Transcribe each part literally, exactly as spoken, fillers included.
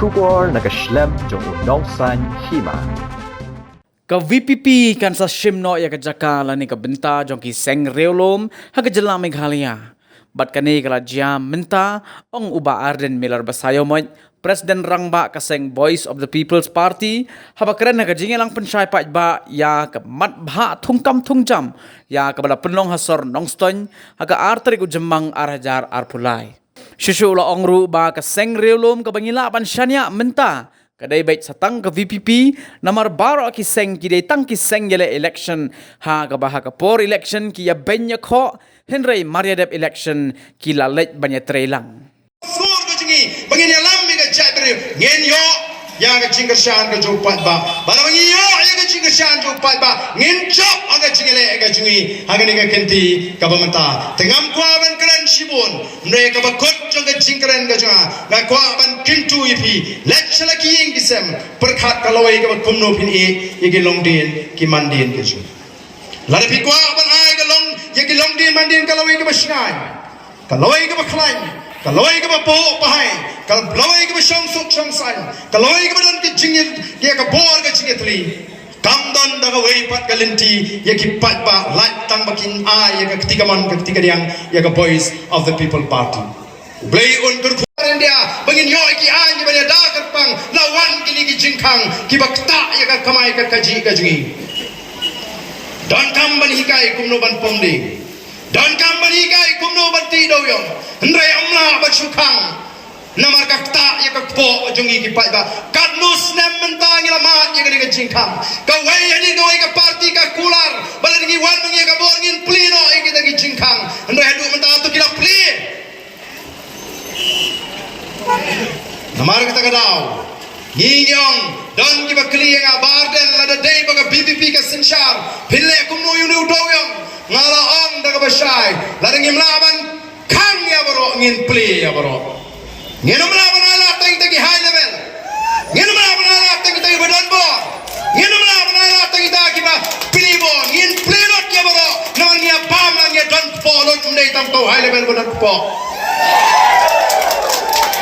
Khubor na ka shlem jong u nongsan hima. Ka V P P kan sa shim noh ïa ka jaka lane ka bynta jong ki seng riewlum ha ka jylla Meghalaya. Bad kane ka la jia mynta, ong u Bah Ardent Miller Basaiawmoit, President Rangbah ka seng Voice of the People's Party, haba kren ha ka jingïalang pynshai paidbah ïa ka mat bhah thungkam thungjam ïa kaba la pynlong ha sor Nongstoiñ ha ka ar tarik u Jymmang ar hajar arphew lai. Shuh shuh u la ong ruh ba ka seng riewlum kaba ngi lah ban shaniah mynta ka dei beit sa tang ka V P P, namar baroh ki seng ki dei tang ki seng ïaleh election, ha kaba ha ka por election ki ïabeiñ ïakhoh, hynrei mar ïadep election ki la leit ban ïatreilang. Sngewbha ka jong ngi ba ngin ïalam ïa ka jaitbynriew, ngin ïoh ïa ka jingkyrshan ka jong u paidbah. Bad haba ngi ïoh ïa ka jingkyrshan jong u paidbah, ngin jop ha ka jingïaleh ka jong ngi ha kane ka kynti kaba mynta. Te ngam kwah ban kren shibun, hynrei kaba kut jong ka jingkren ka jong nga, nga kwah ban kyntu ïa phi, leit sha la ki ïing ki sem, pyrkhat ka lawei kaba kumno phin ïeh ïa ki longdien ki mandien ka jong ngi. Lada phi kwah ban ai ka long ïa ki longdien mandien ka lawei kaba shngaiñ, ka lawei kaba khlaiñ, ka lawei kaba pahuh pahai, ka lawei kaba shong suk shong saiñ, ka lawei kaba don ka jingïa, ïa ka bor ka jingïatylli. Kam don da kawei pat ka lynti ïa ki paidbah, lait tang ba kin ai ïa ka kti kamon ka kti kadiang ïa ka Voice of the People Party. U Blei un kyrkhu India ba ngin ïoh ïa ki aiñ kiba ïada kyrpang, la wan kine ki jingkhang kiba ktah ïa ka kamai ka kajih ka jong ngi. Donkam ban hikai kumno ban pom dieng. Donkam ban hikai kumno ban tih dewïong. Hynrei ym lah ban shu khang. Namar ka ktah ïa ka kpoh jong ngi ki paidbah. Katno snem mynta ngi la mad ïa kane ka jingkhang. Kawei hadien kawei ka party ka kular ba lada ngi wan ma ngi ïa ka bor ngin plie noh ïa kita ki jingkhang. Hynrei haduh mynta to ki la plie. Namar kata ka daw ngi ngi ong, don kiba kylli ïa nga, Bah Ardent, lada dei ba ka V P P ka synshar, phin leh kumno ïa une u dewïong? Nga la ong da kaba shai, lada ngim lah ban khang ïa baroh, ngin plie ïa baroh. Ngin ym lah ban ai lad tang kita ki high level. Ngin ym lah ban ai lad tang kita kiba don bor. Ngin ym lah ban ai lad tang kita kiba plie bor. Ngin plie lut ïa baroh. Namar ngi ïa bam la ngi ïa don kpoh lut, ym dei tang uto u high level ba don kpoh.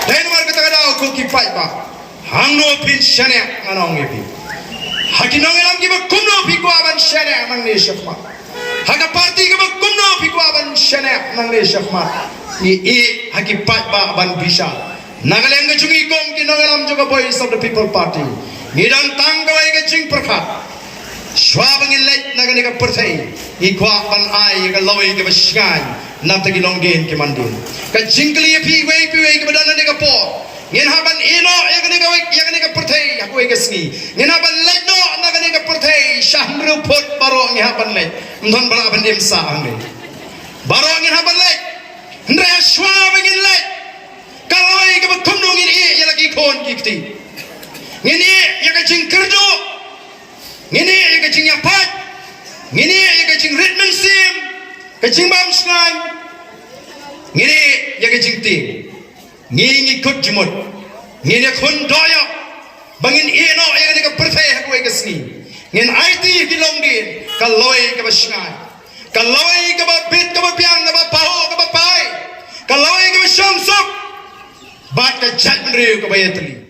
Dei namar kata ka daw ko ki paidbah, hangno phin shaniah, ngan ong ïa phi. Ha ki nongïalam kiba kumno phi kwah ban shaniah nangne shakhmat? Ha ka party kaba kumno phi kwah ban shaniah nangne shakhmat? Ngi ïeh ha ki paidbah ban bishar. Na ka liang ka jong ngi kum ki nongïalam jong ka Voice of the People Party, ngi don tang kawei ka jingpyrkhat. Shuwa ba ngin leit na kane ka pyrthei, ngi kwah ban ai ïa ka lawei kaba shngaiñ na bynta ki longdien ki mandien. Ka jingkylli ïa phi iwei pa iwei kiba don ha kane ka por, ngin hap ban ïeh noh ïa kane ka wei, ïa kane ka pyrthei ha kawei ka sngi? Ngin hap ban leit noh na kane ka pyrthei sha hynriew phut? Baroh ngi hap ban leit. Ym don ba lah ban im sah hangne. Baroh ngin hap ban leit. Hynrei ha shuwa ba ngin leit, ka lawei kaba kumno ngin ïeh ïa la ki khun ki kti? Ngin ïeh ïa ka jingkyrduh, ngin ïeh ïa ka jingïapait, ngin ïeh ïa ka jingrit mynsiem, ka jingbam shngaiñ, ngin ïeh ïa ka jingtieng. Ngi ngi kut jingmut, ngin ïakhun dohïap ba ngin ïeh noh ïa kane ka pyrthei ha kawei ka sngi. Ngin aiti ïa ki longdien ka lawei kaba shngaiñ, ka lawei kaba bit kaba biang, kaba pahuh kaba pahai, ka lawei kaba shong suk bad ka jaitbynriew kaba ïatylli.